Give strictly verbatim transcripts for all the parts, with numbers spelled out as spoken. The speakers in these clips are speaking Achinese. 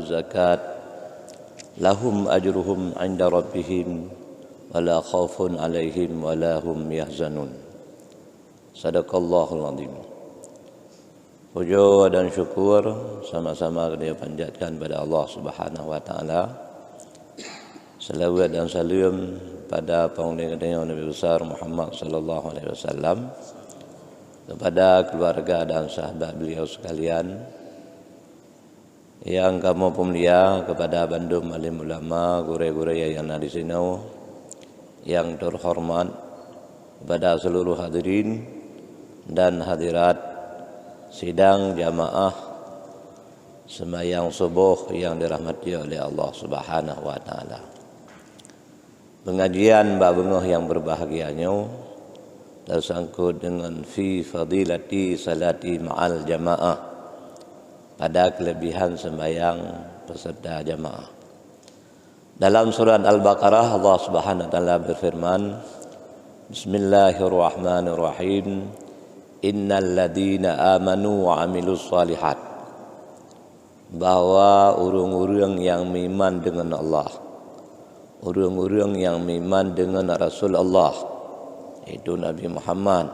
zakat, lahum ajruhum 'inda rabbihim, wa la khaufun 'alaihim wa la hum yahzanun. Sadaqallahul azim. Puja dan syukur sama-sama kita panjatkan pada Allah Subhanahu wa Taala. Selawat dan salam pada Panglima Nabi Besar Muhammad sallallahu alaihi wasallam, kepada keluarga dan sahabat beliau sekalian, yang kamoe peumulia, kepada bandum alim ulama, gurée-gurée nyang na di sinoe, yang terhormat, kepada seluruh hadirin dan hadirat sidang jamaah sembahyang subuh yang dirahmati oleh Allah Subhanahu wa Taala. Pengajian bak beungoh nyang berbahagia nyoe tersangkut dengan fi fadilati salati ma'al jamaah, pada kelebihan sembahyang beserta jamaah. Dalam surat Al-Baqarah, Allah Subhanahu wa Taala berfirman, "Bismillahirrahmanirrahim. Innal ladzina amanu wa 'amilus shalihat." Bahwa ureuëng-ureuëng nyang meuiman deungon Allah, ureuëng-ureuëng nyang meuiman deungon Rasul Allah, yaitu Nabi Muhammad,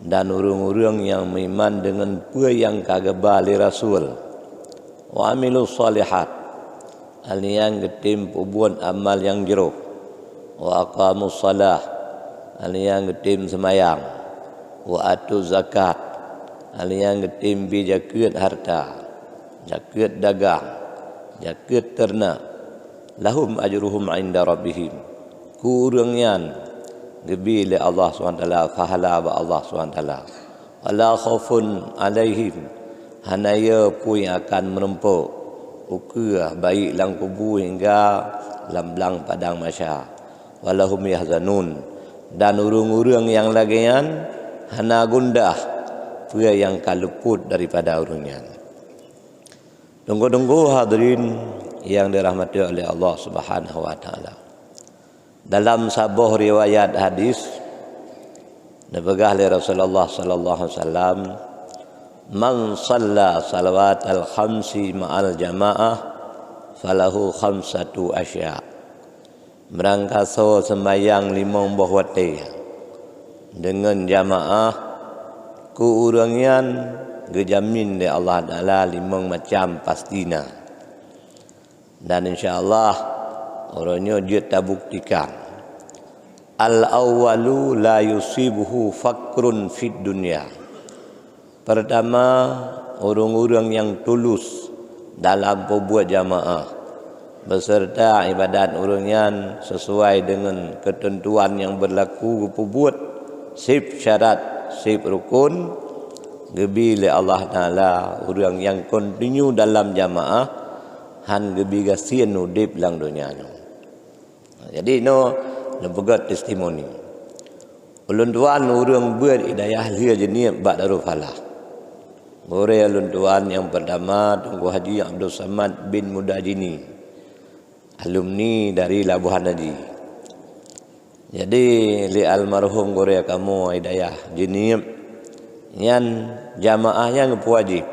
dan ureuëng-ureuëng nyang meuiman deungon peue nyang ka geuba lé Rasul, wa 'amilus shalihat, hana nyang geutem peubuet amal nyang jroh, wa aqamus shalah, hana nyang geutem seumayang, wa atuz zakat, hana nyang geutem bi jakeuet hareuta, jakeuet dagang, jakeuet teurenak, lahum ajruhum 'inda rabbihim. Keu ureuëng nyan geubi lé Allah Subhanahu wa Taala pahala bak Allah Subhanahu wa Taala. Wa la khaufun 'alaihim, hana yo peue nyang akan meurumpok, ukeue baik lam kubu hingga lam blang padang mahsyar. Wa la hum yahzanun, dan ureuëng-ureuëng nyang lagée nyan hana gundah peue nyang ka luput daripada ureuëng nyan. Teungku-teungku hadirin nyang dirahmati oleh Allah Subhanahu wa Taala. Dalam saboh riwayat hadis, neupeugah lé Rasulullah sallallahu alaihi wasallam, "Man shalla shalawatal khamsi ma'al jama'ah, falahu khamsatu asya." Meurangkasoe seumayang limong boh watée deungon jamaah, keu ureuëng nyan geujamin lé Allah Taala limong macam pasti na. Dan insya Allah, uroe nyoe jeuet tabuktikan. Al-awwalu la yusibuhu fakrun fid dunya. Pertama, ureuëng-ureuëng nyang tulus dalam peubuet jamaah, beserta ibadat ureuëng nyan sesuai deungon keuteuntuan nyang beurlaku geupeubuet, seb syarat, seb rukon, geubi lé Allah Taala ureuëng nyang kontinu dalam jamaah, hán geubi gasien udeb lam donya nyoe. Jadi, nyoe neupeugét testimoni. Ulôn tuan ureuëng beuet i dayah lheueh jeuet bak Darul Falah. Gurée ulôn tuan nyang pertama Teungku Haji Abdul Samad bin Muda Jini, alumni dari Labuhan Haji. Jadi, lé almarhum gurée kamoe i dayah Jeunieb nyan, jamaah nyan geupeuwajéb.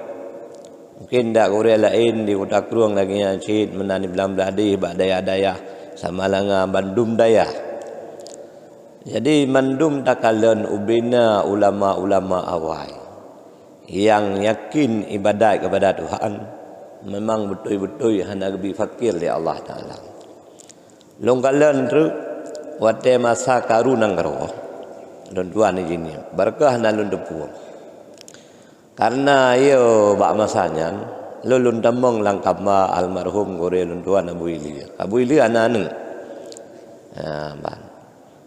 Mungken dak gurée laén di Kuta Krueng lagée nyan cit, meunan di Blang Bladeh, bak dayah-dayah Samalanga, bandum dayah. Jadi, mandum takalon ubena ulama-ulama awai nyang yakin ibadat keupada Tuhan, memang beutôi-beutôi hana geubi fakir lé Allah Taala. Lôn kalon treuk watée masa karu nanggroe, lôn tuan di Jeunieb, barokah na lôn teupeue. Kareuna yo bak masa nyan, lôn, lôn tamong lam kama almarhum gurée lôn tuan Abu Ilie. Abu Ilie hana aneuëk. Ha, ban.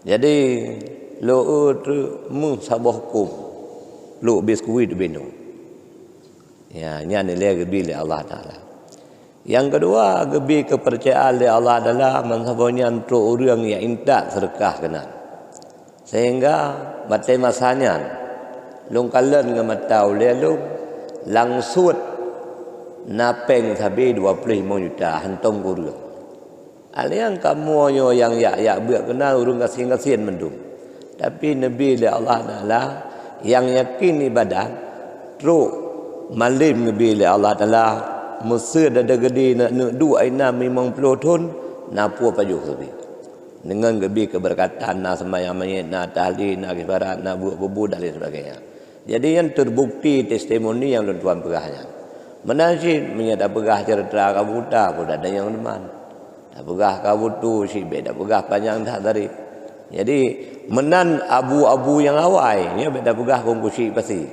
Jadi, lôn eu treuk meusaboh kôm, lôn biskuit binoe. Ya, nyan ilée geubi lé Allah Taala. Nyang keudua, geubi keupeurcayaan lé Allah Taala, meusaboh nyan trok ureuëng nyang intat seudeukah keunan. Sehingga batée masa nyan, lôn kalon ngon mata ulée lôn, langsot na péng sabe dua ploh limong juta, hantom kureueng. Aleueng kamoe nyoe nyang yak-yak beuet keunan ureuëng gasien-gasien mandum. Tapi neubi lé Allah Taala nyang yakin ibadat, trok malem neubi lé Allah Taala, Meusé dada gede na neuk duek inan limong ploh thon, na peue pajoh sabe. Deungon geubi keubeureukat, na seumayang manyét, na tahlil, na kifarat, na buet kubu dan lain sebagainya. Jadi nyan teubukti testimoni nyang lôn tuan peugah nyan. Meunan cit meunyoe tapeugah ceurita ka buta, peue dada nyang leuman. Tapeugah ka buta, sibék tapeugah panyang that tadi. Jadi meunan abu-abu nyang awai, nyoe bék tapeugah kong kusyik pasi.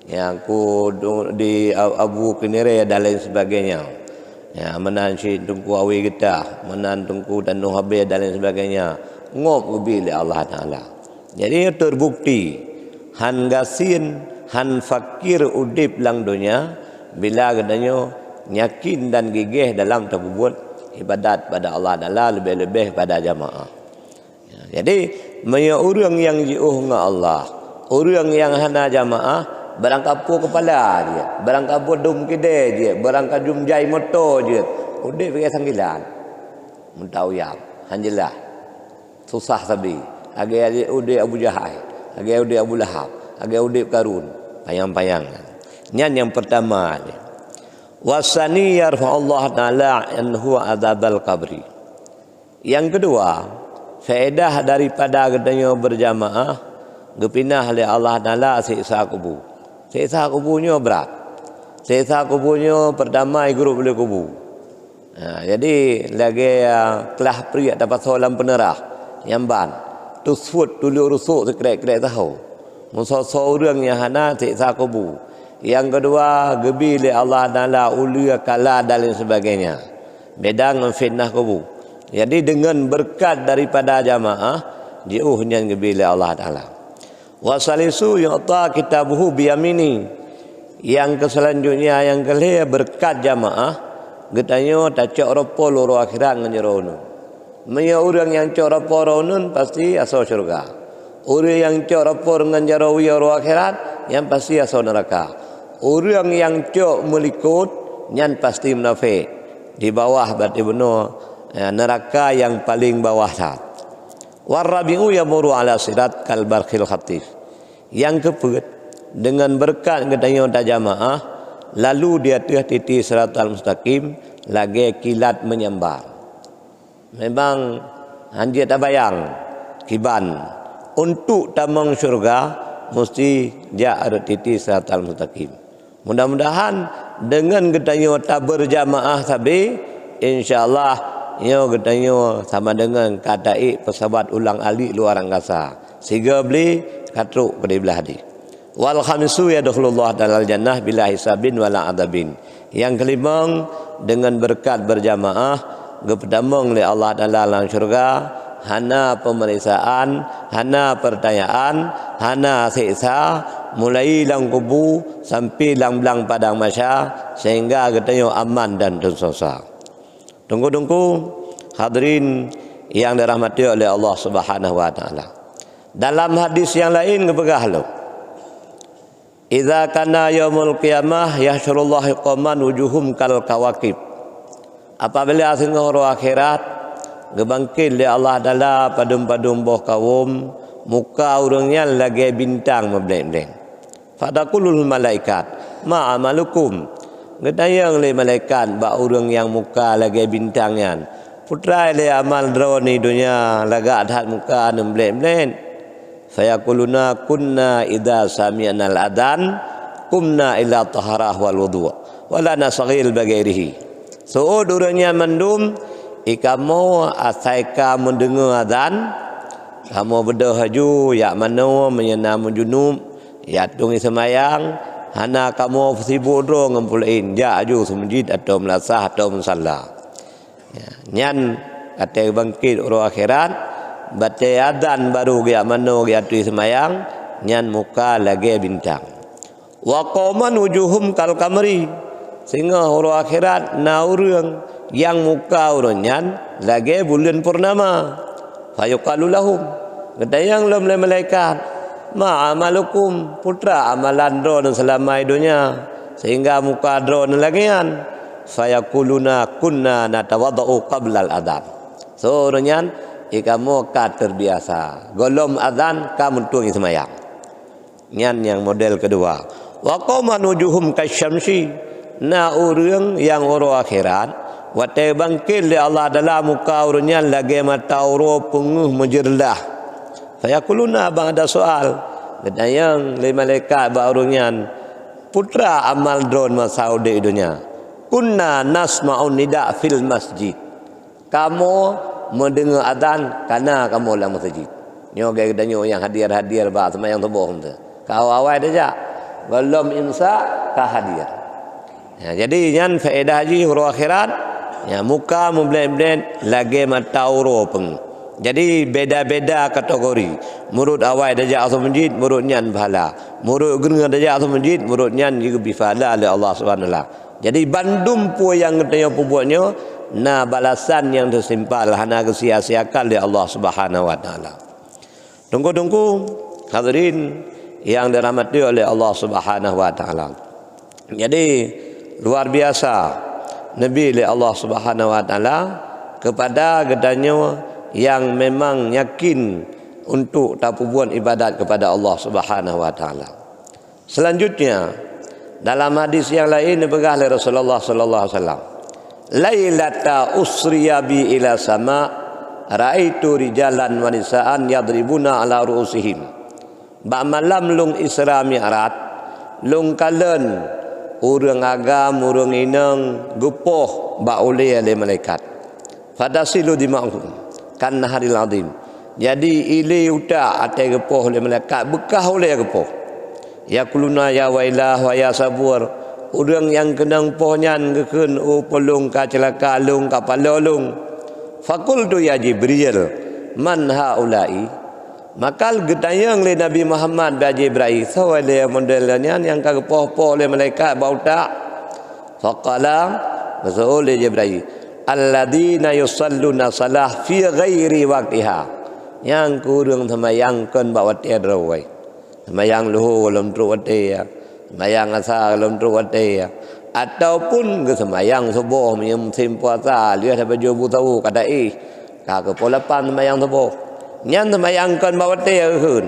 Nyang ku du-, di a-, abu keunirée dan lain sebagainya. Ya, meunan cit Teungku Awe Geutah, meunan Teungku Tanoh Abée dan lain sebagainya. Ngop geubi lé Allah Taala. Jadi teubukti han gasien, han fakir udeb lam donya bila geutanyoe yakin dan gigeh dalam tapeubuet ibadat pada Allah Taala, leubeh-leubeh pada jamaah. Ya, jadi meunyoe ureuëng nyang jiôh ngon Allah, ureuëng nyang hana jamaah, barangkapeue keupala jih, barangkapeue dum keudée jih, barangkajum jai moto jih, udeb lagée sanggilan. Meutauyam, han jeulaih. Susah sabe. Lagée udeb Abu Jahal, lagée udeb Abu Lahab, lagée udeb Karun. Panyang-panyang. Nyan nyang peurtama. Wasani yarfa'ullah taala anhu adzabal qabri. Nyang keudua, faedah daripada geutanyoe beurjamaah, geupinah lé Allah Taala siksa kubu. Siksa kubu nyoe brat. Siksa kubu nyoe peurtama igrôp lé kubu. Ha, jadi lagée, a, klah priek tapasoe lam peuneurah, nyang ban, teuseuet tuleuek rusok sikrek-krek saho. Meusoe-soe ureuëng nyang hana siksa kubu. Nyang keudua, geubi lé Allah Taala uleue kala dan lain sebagainya. Beda ngon fitnah kubu. Jadi deungon beureukat daripada jamaah, jiôh nyan geubi lé Allah Taala. Wasalisu yu'ta kitabuhu biyamini. Nyang keuselanjutnya, nyang keulhée beureukat jamaah, geutanyoe tacok rapor uroe akhirat ngon jaroe uneun. Meunyoe ureuëng nyang cok rapor uroe uneun pasti asoe syeuruga. Ureuëng nyang cok rapor ngon jaroe uroe akhirat, nyan pasti asoe neuraka. Ureuëng nyang cok meulikot, nyan pasti munafék. Di bawah, berarti bunoe, ya, neuraka nyang paleng bawah that. Warrabi'u yamurru ala sirat kal barqil khatif. Nyang keupeuet, deungon beureukat geutanyoe tajamaah, lalu di ateueh titi siratal mustaqim lagée kilat meunyambar. Memang hanjeuet tabayang kiban, untuk tamong syeuruga musti jak rot titi siratal mustaqim. Mudah-mudahan deungon geutanyoe tabeurjamaah sabe, insya Allah nyoe geutanyoe sama deungon ka taék peusawat ulang alik luwa angkasa, sigoe bli ka trok keudeh blaih di. Wal khamisu yadkhulullah dalal jannah bila hisabin wala adabin. Nyang keulimong, deungon beureukat beurjamaah, geupeutamong lé Allah Taala lam syeuruga, hana peumeriksaan, hana peurtanyaan, hana seksa, mulai lam kubu sampai lam blang padang mahsyar, sehingga geutanyoe aman dan teusosa. Teungku-teungku, hadirin yang dirahmati oleh Allah Subhanahu wa Taala. Dalam hadis yang lain geupeugah lom, "Idza kana yaumul qiyamah yahsyurullahu qauman wujuhum kal kawakib." Apabila singoh uroe akhirat, geubangkét lé Allah Taala padum-padum boh kawöm, muka ureuëng nyan lagée bintang meubleng-bleng. Fataqulul malaikat, "Ma amalukum?" Geutanyong lé malaikat bak ureuëng nyang muka lagée bintang nyan, "Peutrai lé amal droeneuh donya lagak that muka neubleng-bleng?" Fayaquluna, "Kunna idza sami'nal adzan qumna ila taharah wal wudu, wa la nastaghil bi ghairihi." Seuôt ureuëng nyan mandum, "I kamoe asai ka meudeungoe adzan, kamoe beudôh laju jak manoe meunyoe na meujunub, jak tueng seumayang, hana kamoe sibuk droe ngon peue laén, jak laju seumeujid atawa meulasah atawa musalla." Ya, nyan watée bangkét uroe akhirat, watée adzan barô geujak manoe geujak tueng seumayang, nyan muka lagée bintang. "Wa qauman wujuhum kal qamari." Singoh uroe akhirat na ureuëng nyang muka ureuëng nyan lagée buleuen purnama. Fayuqalu lahum, geutanyong lom lé malaikat, "Ma amalukum?" Peutrai amalan droeneuh seulama i donya sehingga muka droeneuh lagée nyan? Fayaquluna, "Kunna natawadha'u qablal adzan." Seuôt ureuëng nyan, "I kamoe ka teubiasa, gohlom adzan ka meutueng seumayang." Nyan nyang model keudua. "Wa qauman wujuhum kasyamsi." Na ureuëng nyang uroe akhirat, watée bangkét lé Allah Taala, muka ureuëng nyan lagée mata uroe peungeuh meujeureulah. Fayaquluna, bang ada soal, geutanyong lé malaikat bak ureuëng nyan, "Peue teuma amal droe masa udeb donya? Kunna nasma'un nida fil masjid." Kamoe meudeungoe azan ka na kamoe lam meuseujid. Nyoe lagée geutanyoe nyang hadir-hadir bak seumayang suboh tu. Ka awai-awai tajak. Gohlom imsak ka hadir. Ya, jadi nyan faedah jih uroe akhirat, ya, muka meublét-blét lagée mata uroe peungeuh. Jadi beda-beda kategori. Meurot awai tajak asoe meuseujid, meurot nyan pahala. Meurot geuneue tajak asoe meuseujid, meurot nyan jigeubri pahala lé Allah Subhanahu wa Taala. Jadi bandum peue nyang geutanyoe peubuet nyoe na balasan nyang teusimpal, hana geusia-siakan lé Allah Subhanahu wa Taala. Teungku-teungku hadirin nyang dirahmati oleh Allah Subhanahu wa Taala. Jadi luar biasa neubi lé Allah Subhanahu wa Taala kepada geutanyoe nyang memang yakin untuk tapeubuet ibadat kepada Allah Subhanahu wa Taala. Selanjutnya, dalam hadis nyang laén neupeugah lé Rasulullah sallallahu alaihi wasallam, "Lailata usriya bi ila sama, raaitu rijalan wa nisaan yadribuna ala ru'usihim." Bak malam lôn Isra Mi'raj, lôn kalon ureuëng agam, ureuëng inong geupoh bak ulée lé malaikat. Fatasilu dima'uhum kan naharil azim. Jadi ilée utak watée geupoh lé malaikat, beukah ulée geupoh. Yaquluna ya wailah wa ya sabur. Ureuëng nyang keunong poh nyan geukheun, "Oh po lôn, ka ceulaka lôn, ka paloe lôn." Faqultu ya Jibril, "Man haula'i?" Maka geutanyong lé Nabi Muhammad bak Jibril, "Soe lé model nyan nyang ka geupoh-poh lé malaikat bak utak?" Faqala, geuseuôt lé Jibril, "Alladzina yusalluna shalah fi ghairi waqtiha." Nyang keu ureuëng seumayang kon bak watée droe. Seumayang luho gohlom trok watée, seumayang asa gohlom trok watée, ataupun geuseumayang suboh meunyoe musém puasa, lheueh sabe jeuet bu sawo ka taéh. Ka keu poh lapan seumayang suboh. Nyan seumayang kon bak watée geukheun.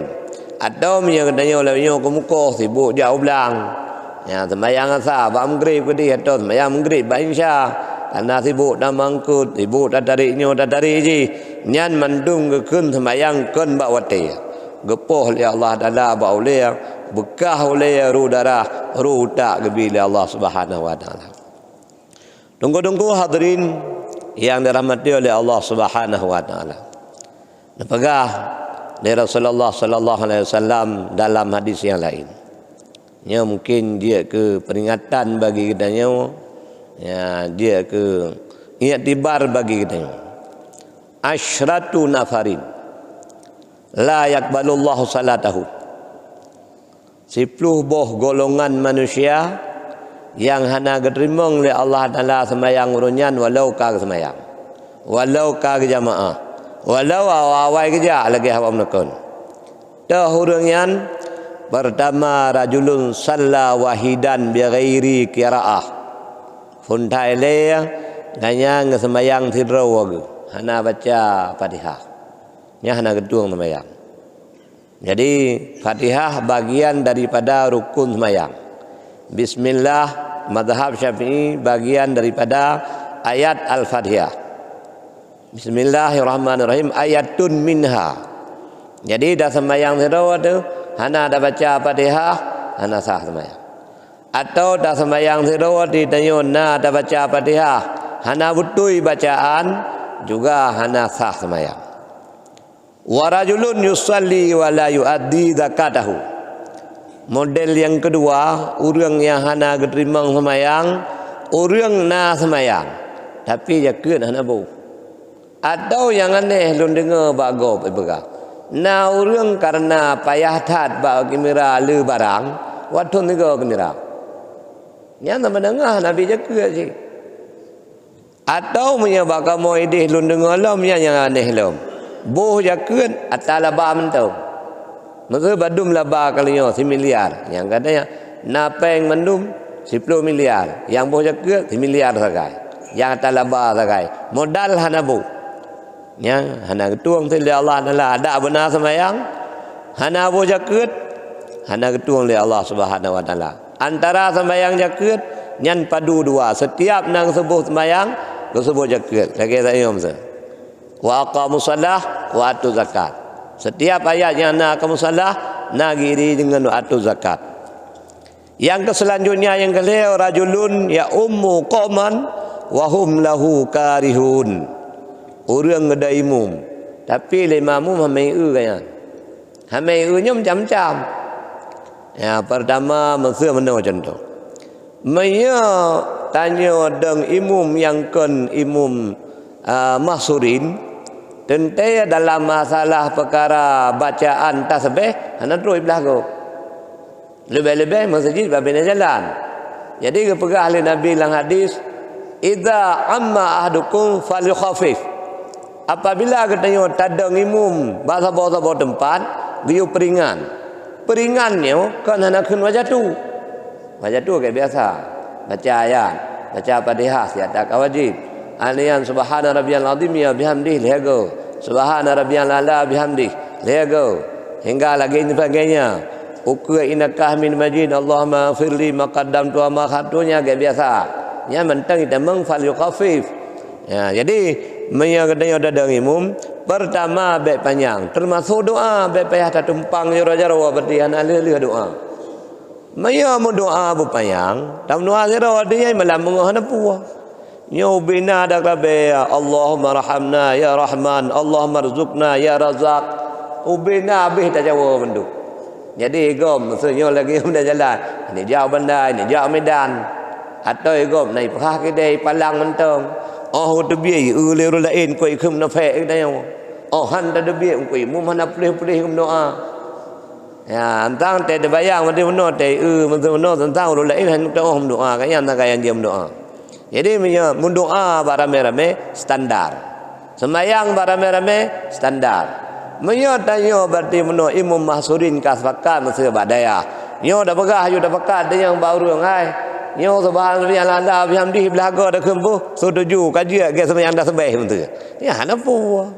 Atawa meunyoe geutanyoe lagée nyoe keumukoh sibok jak u blang. Nyan seumayang asa bak meugreb keudeh atawa seumayang meugreb bak insya. Kana sibok tameuangkot, sibok tatarek nyoe tatarek jih. Nyan mandum geukheun seumayang kon bak watée. Geupoh lé Allah Taala bak ulée, beukah ulée roh darah, roh utak geubi lé Allah Subhanahu wa Taala. Teungku-teungku hadirin nyang dirahmati oleh Allah Subhanahu wa Taala. Neupeugah lé Rasulullah sallallahu alaihi wasallam dalam hadis nyang laén. Nyoe mungkin jeuet keu peuringatan bagi geutanyoe, ya, jeuet keu iktibar bagi geutanyoe. Asyratu nafarin la yaqbalullahu salatahum. Siploh boh golongan manusia nyang hana geuteurimong lé Allah Taala seumayang ureuëng nyan walau ka geuseumayang, walau ka geujamaah, walau awai-awai geujak lagée haba meuneukon. Toh ureuëng nyan, peurtama, rajulun salla wahidan bighairi qiraah. Phon that lé, gobnyan geuseumayang sidroe geuh, hana baca Fatihah. Nyan hana geutueng seumayang. Jadi, Fatihah bagian daripada rukun seumayang. Bismillah, mazhab Syafi'i, bagian daripada ayat Al-Fatihah. Bismillahirrahmanirrahim, ayatun minha. Jadi, taseumayang sidroe teuh hana tabaca Fatihah, hana sah seumayang. Atawa taseumayang sidroe teuh tanyoe na tabaca Fatihah, hana beutôi bacaan, juga hana sah seumayang. Wa rajulun yusalli wa la yuaddi zakatahu. Model nyang keudua, ureuëng nyang hana geuteurimong seumayang, ureuëng na seumayang, tapi jakeuet hana boh. Atawa nyang aneh lôn deungoe bak gob ipeugah, na ureuëng kareuna payah that bak kamera le barang, watée sigoe kamera. Nyan sama deungoe hana bi jakeuet cit. Atawa meunyoe bak kamoe ideh lôn deungoe lom, nyan nyang aneh lom. Boh jakeuet ata laba mantong. Maksud bandum laba ka lheueh nyoe similiar. Nyang katanya na péng mandum siploh miliar, nyang boh jakeuet similiar sagai. Nyang ata laba sagai. Modal hana boh. Nyang hana geutueng lé Allah Taala. Adak beuna seumayang, hana boh jakeuet, hana geutueng lé Allah Subhanahu wa Taala. Antara seumayang jakeuet, Nyan padu dua, setiap na geusuboh seumayang, geusuboh zakeuet. Lagée tanyoe meuseue. Wa aqamus shalah wa atuz zakat. Setiap ayat nyang na aqamus shalah, na giri deungon wa atuz zakat. Nyang keu selanjutnya nyang keu lhée, rajulun ya'ummu qauman wa hum lahu karihun. Ureuëng geuda imum, tapi lé makmum hana eu gaya. Hana eu nyoe macam-macam. Ya, pertama, meuseue meunoe contoh. Meunyoe tanyoe dong imum nyang kon imum, ah, mahsurin, teuntée dalam masalah peukara bacaan tasbih, hana trok blah gob. Leubeh-leubeh meuseujid babena jalan. Jadi geupeugah lé Nabi lam hadis, "Idza amma ahadukum falyukhaffif." Apabila geutanyoe tadong imum bak saboh-saboh teumpat, geuyue peuringan. Peuringan nyoe kon hana kheun wajatu. Wajatu ka biasa. Baca ayat, baca Fatihah siat ka wajib. Anian subhana rabbiyal azim ya bihamdih lhée goe. Subhana rabbiyal ala bihamdih lhée goe. Hingga lagée nyan sebagainya. Ukeue innaka hamidum majid, Allahumma firli ma qaddamtu wa ma akhartu, nyan ka biasa. Nyan mantong itamong falyukhaffif. Ya, jadi, meunyoe geutanyoe tadong imum, pertama bék panyang, teumasok doa, bék payah tatumpang jaroe-jaroe, berarti hana lheueh-lheueh doa. Meunyoe meudoa beupanyang, tameudoa sidroe, berarti nyan malam beungoh hana peue. Nyoe ubena dak rabe, Allahumma rahamna ya Rahman, Allahumma rzuqna ya Razzaq. Ubena habéh tajawoe mandum. Jadi, igom, meuseu nyoe lagée meunan jalan. Ini jak u Banda, ini jak u Medan. Atau igom, na ipeuhah keudée, ipalang mantong. Oh, teubiet, ieu lé ureuëng laén, keu ikheun munafék geutanyoe. Oh, han tateubiet, keu imum hana puléh-puléh meudoa. Ya, antang teubayang, meunoe teu, meuseu meunoe teuntang ureuëng laén, han teu oh meudoa, kayang na kayang jeuem meudoa. Jadi, meunyoe meudoa bak ramé-ramé, standar. Seumayang bak ramé-ramé, standar. Meunyoe tanyoe berarti meunoe imum mahsurin ka sepakat meuseu bak dayah. Nyoe tapeugah aju tapakat deungon bak ureuëng, hai. Nyoe subhanallah, alhamdulillah, bihamdih, blah goe takheun boh, setuju, ka jeuet gét seumayang dah seubeh meuseu. Ya, hana peue.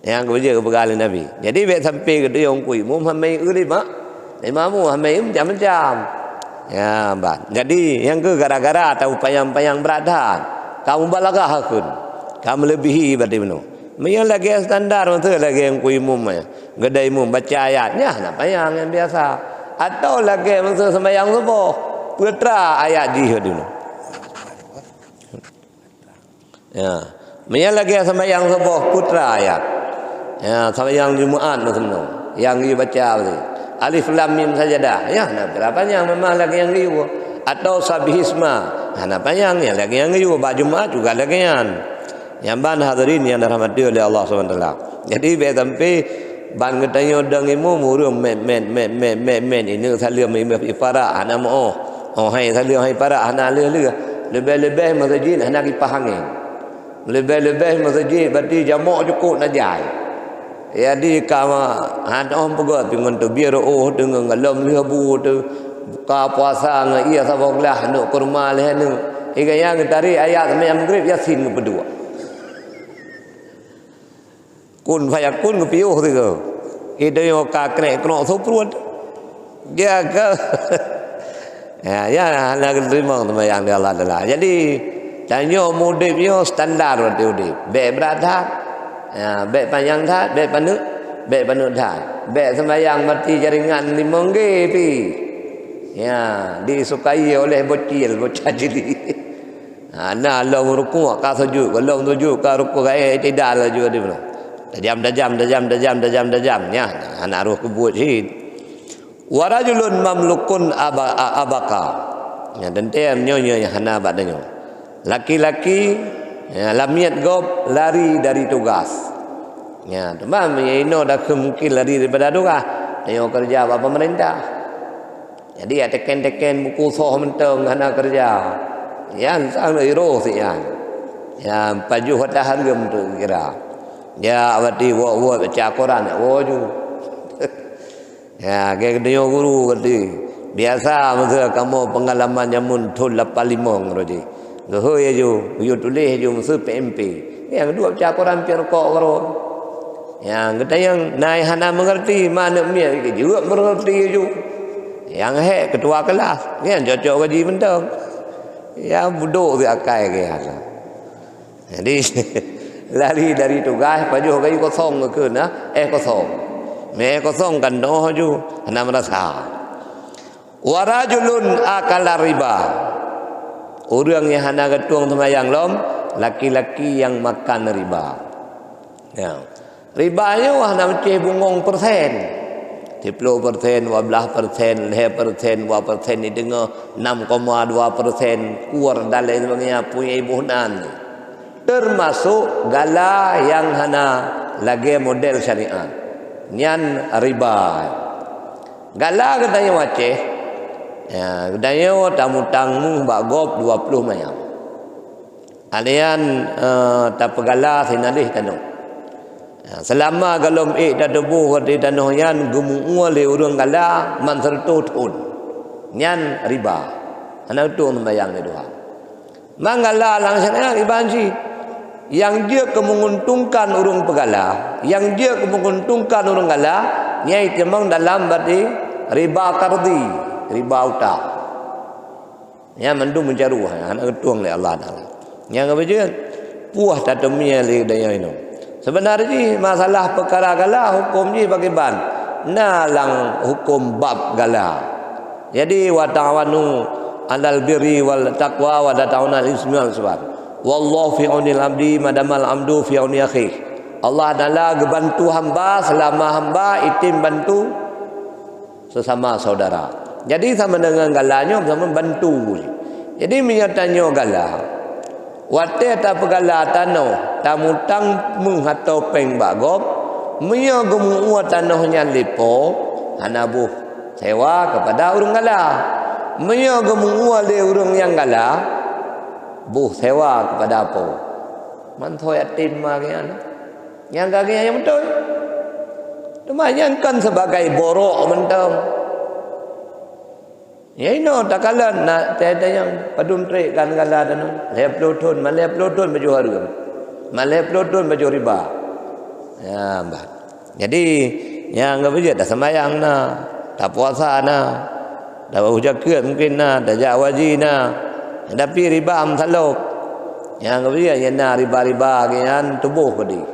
Nyang keubeujeue geupeugah lé Nabi. Jadi, bék sampai geutuyông kui, muhamai eu lima. Lima muhamai eu macam-macam. Ya, ban. Jadi, nyang keu gara-gara tahu panyang-panyang brat that. Ka mubalaghah kheun. Ka meulebihi berarti meunoe. Meunyoe lagée standar, meuseue lagée nyang kui mum, ya. Geuda imum baca ayat, nyan hana panyang nyang biasa. Atau lagée meuseue sembahyang suboh, peutra ayat jih dulu. Ya. Meunyoe lagée sembahyang suboh, peutra ayat. Ya, sembahyang Jumaat meuseumanoe. Nyang geuyue baca tu. Alif Lam Mim Sajadah. Ya, na peutra panyang memang lagée nyang geuyue. Atau Sabbihisma. Hana panyang, nyang lagée nyang geuyue. Bak Jumaat juga lagée nyan. Nyang ban hadirin nyang dirahmati oleh Allah Subhanahu Wa Taala. Jadi, bék sampai ban geutanyoe dong imum, ureuëng met, met, met, met, met, met, ineuk saleuem, imeum iparak, hana meuoh. Oh, hai saleuem, hai parak, hana lheueh-lheueh. Leubeh-leubeh meuseujid hana kipah angén. Leubeh-leubeh meuseujid berarti jamok cukôp na jai. Jadi, ka ma-, hana oh peugah, deungon teubiet reuôh, deungon galom lheueh bu, teu-, buka puasa ngon ie saboh glah, neuk kurma lheueh neuk. Iga nyang geutarek ayat seumayang Maghrib, Yasin geupeuduek. Kun fayakun geupiôh sigoe. Idéh nyoe ka krek-krok sopruet. Dia ke? Ya, ya, hana geuteurimong seumayang di Allah Taala. Jadi, tanyoe udeb nyoe standar berarti udeb. Bék brat that. Ya, bék panyang that, bék paneuk, bék paneuk that. Bék seumayang berarti jaringan limong G pi. Ya, disukai oleh bocil, bocah jili. Hana lom rukuk ka sujud, lom sujud ka rukuk, ka i'tidal laju di mana. Tajam, tajam, tajam, tajam, tajam, tajam. Nyan, hana roh keubuet cit. Wa rajulun mamlukun aba-, a-, abaka. Nyan teuntée nyoe, nyoe nyang hana bak tanyoe. Laki-laki, ya, lamiet gob lari dari tugas. Ya, teuma meunyoe inoe dah mungkin lari daripada tugas, tanyoe keureuja bak pemerintah. Jadi, ya, teken-teken buku soh mantong hana keureuja. Nyan sang lôn iroh siat nyan. Ya, pajoh watée hareuem tu kira. Ya, awati wot-wot baca Quran, ya, woe ju. Ya, geutanyoe guru berarti. Biasa masa kamoe pengalaman jameun thon lapan limong berarti. Geuhôi aju, geuyue tuléh aju meuseu P M P. Nyang dua baca Quran piep rukok baroe. Nyang geutanyoe na nyang hana mengerti, ma aneuk miet jeuet mengerti aju. Nyang hék ketua kelas, nyan cocok gaji mantong. Ya, budok di akai ke ya. Jadi, lari dari tugaih, pajoh kayu kosong ke na, eh, kosong. Meh kosong kan noh ju, hana merasa. Wa rajulun akala riba. Ureuëng nyang hana geutueng seumayang lom, laki-laki nyang makan riba. Ya. Riba nyoe hana meucéh bungong persen. Siplôh persen, dua belas persen, lhée persen, dua persen di teungoh, enam koma dua persen, kur dan lain sebagainya, punya iboh nan. Termasuk gala nyang hana lagée model syariat. Nyan riba. Gala geutanyoe Aceh, ya, geutanyoe tamutang méuh bak gob dua ploh mayam. Alian, eh, tapeugala sinalih tanoh. Ya, seulama gohlom ék tatuboh di tanoh nyan geumuue lé ureuëng gala man seureutôh thon. Nyan riba. Hana geutueng seumayang lé Tuhan. Manggala lam syariat riba cit. Nyang jeuet keu menguntungkan ureuëng peugala, nyang jeuet keu menguntungkan ureuëng gala, nyan itimong dalam bati riba kardi, riba utang. Nyan mandum meujaroe, hana geutueng lé Allah Taala. Nyang ka beujeuet, puih tateumie lé geutanyoe inong. Seubeuna jih masalah peukara gala, huköm jih pakriban? Na lam huköm bab gala. Jadi, "Wa ta'awanu 'alal birri wal taqwa wa la ta'awanu 'alal ismi wal 'udwan." Wallahu fi 'aunil 'abdi ma damal 'abdu fi 'auni akhih. Allah Taala geubantu hamba seulama hamba item bantu sesama saudara. Jadi, sama dengan gala nyoe sama bantu. Jadi, meunyoe tanyoe gala, watée tapeugala tanoh, tamutang méuh atau péng bak gob, meunyoe geumuue tanoh nyan lé po, hana boh sewa kepada ureuëng gala. Meunyoe geumuue lé ureuëng nyang gala, boh sewa kepada po. Man soe yatim ma geuh nyan. Nyang ka geuh nyan nyang beutôi. Teuma nyan kon sebagai borok mantong. Ya inoe takalon na teuntèe nyang padum trek kan gala tanoh. Lhèe ploh thon, ma lhèe ploh thon baju hareuem. Ma lhèe ploh thon baju riba. Ya, bah. Jadi, nyang geupeujeuet taseumayang na, tapuasa na, tabahu jakeuet mungkin na, tajak haji na. Tapi riba meusalôb. Nyang geupeujeuet nyang na riba-riba geuh nyan tuboh padum.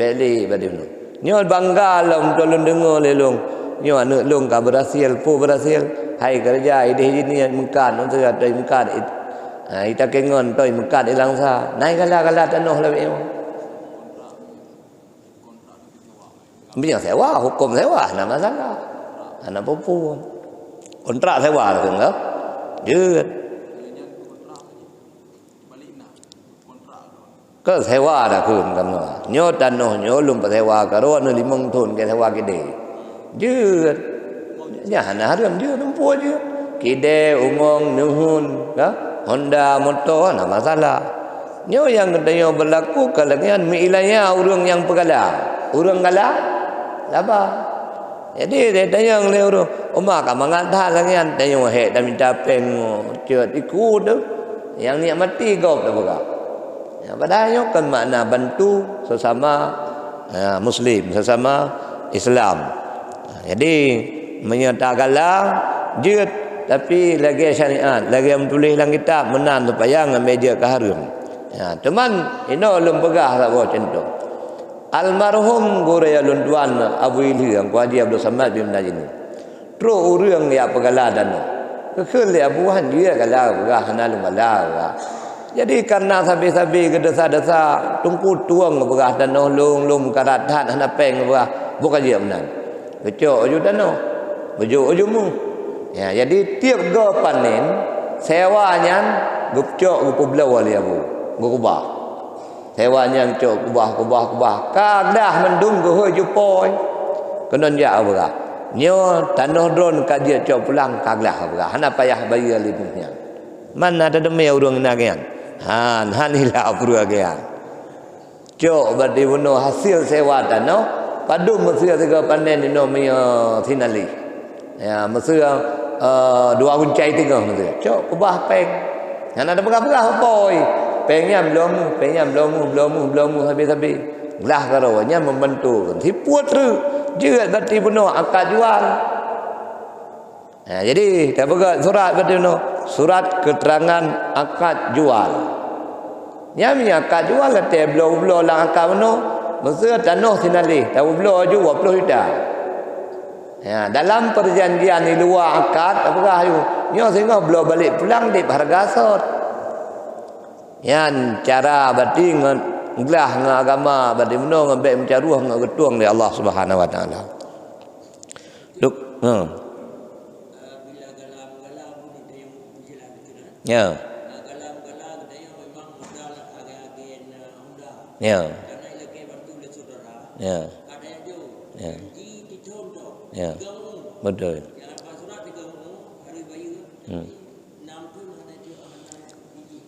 Bèk lé padum nyoe. Nyoe bangga lom ulôn deungö lé lôn. Nyoe aneuk lôn ka beurhasil, peue beurhasil. Hai keureuja idéh jinoe meukat, ateueh meukat, it-, ha, ita kengon toi meukat i Langsa. Na i gala-gala tanoh lawét nyoe. Meunyoe sewa, huköm sewa, hana masalah. Hana peue-peue. Kontrak sewa langsung ka? Jeuet. Ka sewa dah kheun kamoe. Nyoe tanoh nyoe lôn peusewa karoe nyoe limong thon ka sewa kidée. Jeuet. Nyan hana hareuem jeuet, lumpoe jeuet. Kidée, umong, neuheun, ka? Honda, moto, hana masalah. Nyoe nyang geutanyoe beulaku ka lagèe nyan meuilanya ureueng nyang peugala. Ureueng gala, laba. Jadi, tanyong lé ureueng, "Uma ka mangat that lagèe nyan?" Tanyoe hék tamita péng, cot iku tu. Nyang nikmati gob tapeugah. Ya, padahai nyoe kan makna bantu sesama, ya, muslim, sesama Islam. Jadi, meunyoe tagala, jeuet, tapi lagèe syariat, lagèe meutuléh lam kitab, meunan supaya ngambi jeuet keu hareuem. Ya, teuma inoe lôn peugah saboh cuntoh. Almarhum gurèe lôn tuan Abu Ilhi, Teungku Haji Abdul Samad bin Najini. Trok ureueng jak peugala tanoh. Geukheun lé Abu, "Han jeuet gala peugah, hana lôn gala," peugah. Jadi, kareuna sabe-sabe geudesya-desya, Teungku tueng peugah tanoh lôn, lôn meukarat that, hana péng peugah, bôh ka jeuet meunan. Geucok ju tanoh, beujok ju méuh. Ya, jadi tiep goe panen, sewa nyan geucok geupeubloe lé Abu, geukeubah. Sewa nyan cok kubah, kubah, kubah. Ka glah mandum geuhôi ju po. Keunan jak peugah, "Nyoe tanoh droen ka jeuet cok pulang, ka glah," peugah. "Hana payah bayeue lé méuh nyan." Mana tadeungoe ureueng na geuh nyan? Han, han hila peureueh geuh nyan. Cok bak di bunoe hasil sewa tanoh, padum meuseu sigoe panen inoe meunyoe sinalih. Ya, meuseu, eh, dua guncai teungoh meuseu. Cok kubah péng. Hana tapeugah-peugah apui. Péng nyan bloe méuh, péng nyan bloe méuh, bloe méuh, bloe méuh, habéh-habéh. Glah karoe nyan membantu. Sipue treuk jeuet bak di bunoe akad jual. Ha, jadi, tapeugah surat bak droeneuh, surat keterangan akad jual. Nyan meunyoe akad jual, watée bloe-bloe lam akad bunoe, meuseu tanoh sinaléh, tabloe laju dua ploh juta. Ya, dalam perjanjian di luwa akad, tapeugah laju, nyoe singoh bloe balek pulang deb hareuga sot. Nyan cara bati ngon glah ngon agama bati bunoe ngon bék meucaroh ngon geutueng lé Allah Subhanahu wa Taala. Duk, ha. Ya. Ya. Ya. Ya. Ya. Betul. Hmm.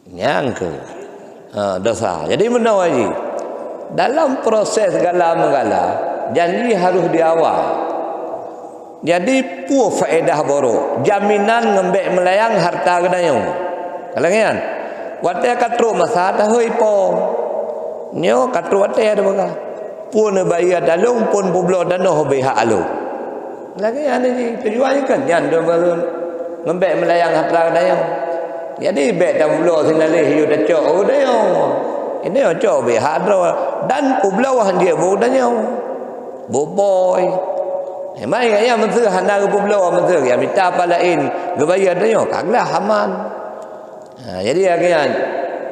Nyang keu, ha, dosa. Jadi meunoe jih, dalam proses gala meugala, janji harôh di awai. Jadi peue faedah barô, jaminan ngon bék meulayang hareuta geutanyoe. Ka lagée nyan, watée ka trok masa tahôi po, nyoe ka trok watée tapeugah. Peue neubayeue ata lôn, phon peubloe tanoh ubé hak lôn. Lagée nyan jih, tujuan jih kan nyan, ngon bék meulayang hareuta geutanyoe. Jadi bék tabloe sinaléh yue tacok u geutanyoe. Ini cok ubé hak droe dan peubloe han jeuet bak geutanyoe. Boboi. Memang ingat nyan meuseu hana geupeubloe, meuseu ya mita pat laén geubayeue tanyoe, ka glah aman. Ha, jadi lagée nyan,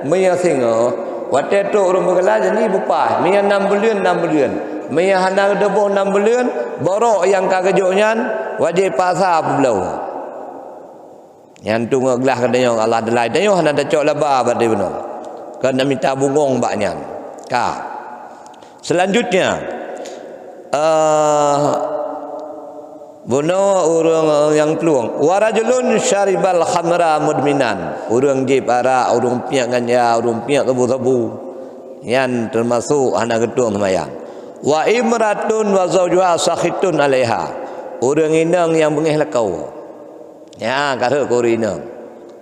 meunyoe singoh, watée trok ureuëng peugala janji beupaih, meunyoe nam buleuen, nam buleuen. Meunyoe hana geuteuboh nam buleuen, barô nyang ka geujok nyan wajéb paksa peubloe. Nyan teungoh glah geutanyoe Allah Taala, tanyoe hana tacok laba bak droe bunoe. Keu na mita bungöng bak nyan. Ka. Selanjutnya, eh, bunoe ureuëng nyang plueng. Wa rajulun syaribal khamra mudminan. Ureuëng jieb arak, ureuëng piek ganja, ureuëng piek sabu-sabu. Nyan teumasok hana geutueng seumayang. Wa imratun wa zaujuha sakhitun alaiha. Ureuëng inong nyang beungéh lakoe. Nyan ka rhot keu ureuëng inong.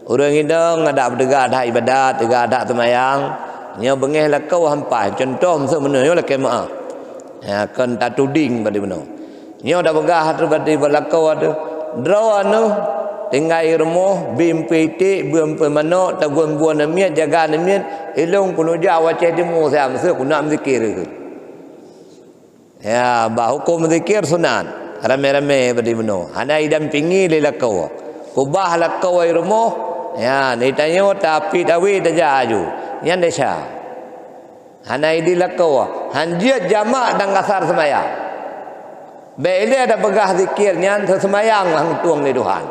Ureuëng inong adak peuteuga that ibadat, teuga that seumayang, nyoe beungéh lakoe hampai. Cuntoh meuseu meunoe, nyoe lakée meuáh. Ya, kon tatuding bak droe bunoe. Nyoe tapeugah bak droe bunoe, droe aneuëk tinggai rumoh, bie eumpeue iték, bie eumpeue manök, tagun buet aneuk miet, jaga aneuk miet, ilôn keuneuk jak u Aceh Timu siat, meuseu keuneuk meuzikir. Ya, bah huköm zikir sunat. Ramé-ramé bak droe bunoe. Hana jidampingi lé lakoe. Keubah lakoe di rumoh, ya, neutanyoe tapi tawi tajak aju. Nyan desya. Hana idi lakoe. Han jeuet jamak dan kasar seumayang. Bék ilée tapeugah zikir nyan seuseumayang han tueng lé Tuhan.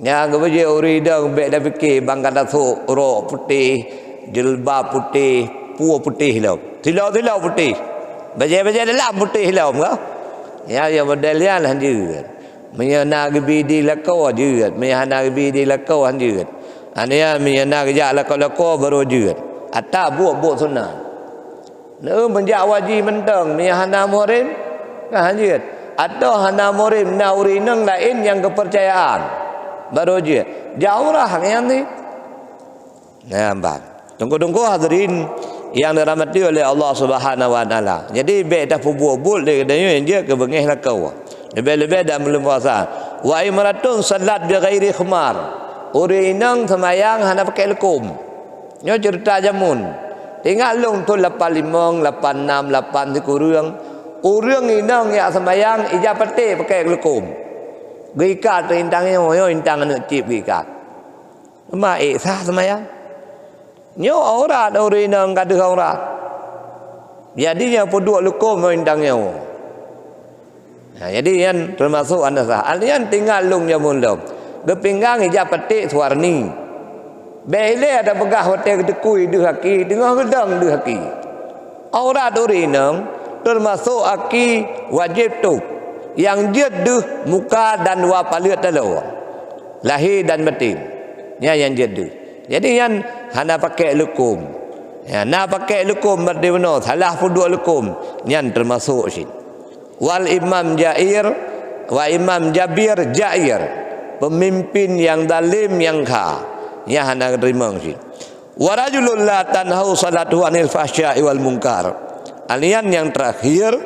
Nyang geubeujeuet ureuëng idong bék tapike bang ka tasok rok putéh, jilbab putéh, peue putéh lom. Silo-silo putéh. Bajée-bajée dalam putéh lom ka. Ya, ya model nyan han jeuet. Meunyoe na geubi di lakoe jeuet, meunyoe hana geubi di lakoe han jeuet. Ania meunyoe na geujak lakoe-lakoe baru jeuet. Ata buet-buet sunat. Neu meujak waji mantong meunyoe hana muhrim, ka han jeuet. Atawa hana muhrim na ureuëng inong laén nyang keupeurcayaan, baru jeuet. Jak umrah nyan ni. Nah, ban. Teungku-teungku hadirin yang dirahmati oleh Allah Subhanahu wa Taala. Jadi bék tapeubuet-buet lé geutanyoe nyang jeuet keu beungéh lakoe. Leubeh-leubeh dan buleuen puasa. Wa imratun sallat bi ghairi khimar. Ureuëng inong seumayang hana pakai leukom. Nyoe ceurita jameun. Teuingat lôn thon lapan limong, lapan nam, lapan sikureueng, ureuëng inong jak seumayang ija paték pakai leukom. Geuikat teuh intang nyoe, nyoe intang aneuk céb geuikat. Teuma ék sah seumayang? Nyoe aurat ureuëng inong ka deuh aurat. Jadi nyoe peuduek leukom nyoe intang nyoe. Ha, jadi nyan teumasok hana sah. Nyan teuingat lôn jameun lom. Geupinggang ija paték suwarni. Bék ilée tapeugah watée geuteukui deuh aki, teungoh geudong deuh aki. Aurat ureuëng inong teumasok aki wajéb tôb. Nyang jeuet deuh muka dan dua paleuet taloe. Lahé dan batén. Nyan nyang jeuet deuh. Jadi nyan hana pakai leukom. Ya, na pakai leukom bak droe bunoe, salah peuduek leukom, nyan teumasok cit. Wal imam jair, wa imam jabir jair, peumimpin nyang zalim nyang kha, nyan hana geuteurimong cit. Wa rajulun la tanhau salatuhu anil fahsya'i wal munkar. Alian nyang terakhir,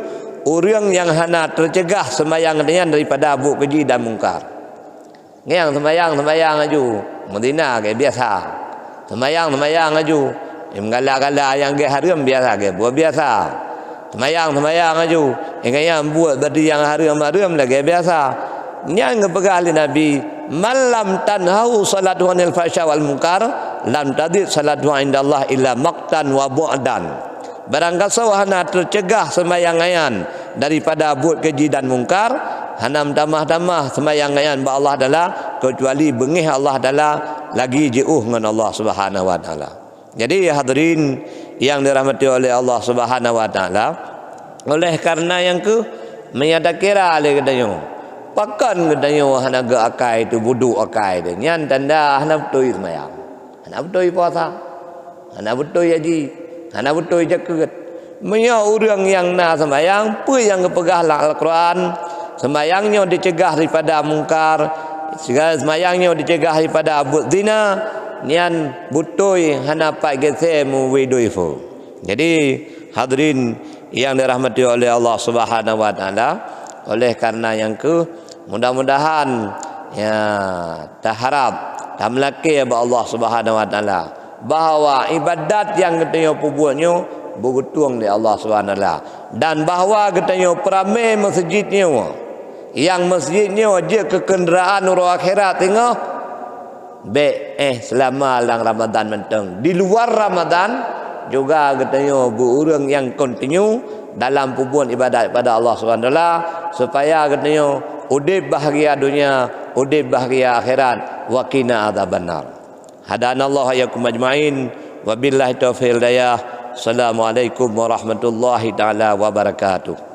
ureuëng nyang hana teucegah seumayang geuhnyan daripada buet keujih dan mungkar. Nyang seumayang-seumayang aju, meuzina gét biasa. Seumayang-seumayang aju, meugalak-galak nyang gét hareuem biasa, gét buet biasa. Seumayang-seumayang aju, ingat nyang buet badi nyang hareuem-hareuem lagée biasa. Nyan geupeugah lé Nabi, "Man lam tanhahu salatuhu 'anil fahsya wal munkar, lam tazid salatuhu 'indallah illa maqtan wa bu'dan." Barang gasoe hana teuceugah seumayang nyan daripada buet keuji dan mungkar, hana meutamah-tamah seumayang nyan bak Allah Taala, keucuali beungéh Allah Taala lagi jiôh ngon Allah Subhanahu wa Taala. Jadi, hadirin yang dirahmati oleh Allah Subhanahu wa Taala, oleh karena nyang kheueh, meunyo takira lé geutanyoe, pakon geutanyoe hana geuakai teuh, budok akai teuh, nyan tanda hana beutôi seumayang, hana beutôi puasa, hana beutôi haji, hana beutôi zakeuet. Meunyo ureuëng nyang na seumayang, peue nyang geupeugah lam Al-Quran, seumayang nyoe diceugah daripada mungkar, seumayang nyoe diceugah daripada buet zina, nyan beutôi hana pat geuseumé wéh doi feu. Jadi, hadirin yang dirahmati oleh Allah Subhanahu wa Taala, oleh karena nyang kheueh, mudah-mudahan, ya, taharap, tameulakée bak Allah Subhanahu wa Taala bahwa ibadat nyang geutanyoe peubuet nyoe beugeutueng lé Allah Subhanahu wa Taala, dan bahwa geutanyoe peuramé meuseujid nyoe, nyang meuseujid nyoe jeuet keu keundraan uroe akhirat singoh, bék éh seulama lam Ramadan mantong. Di luar Ramadan juga geutanyoe beu ureuëng nyang kontinu dalam peubuet ibadat pada Allah Subhanahu wa Taala, supaya geutanyoe udeb bahagia dunia, udeb bahagia akhirat, wa qina adzabannar. Hadanallahu wa iyyakum ajmain, wabillahi taufiq wal hidayah. Assalamualaikum warahmatullahi taala wabarakatuh.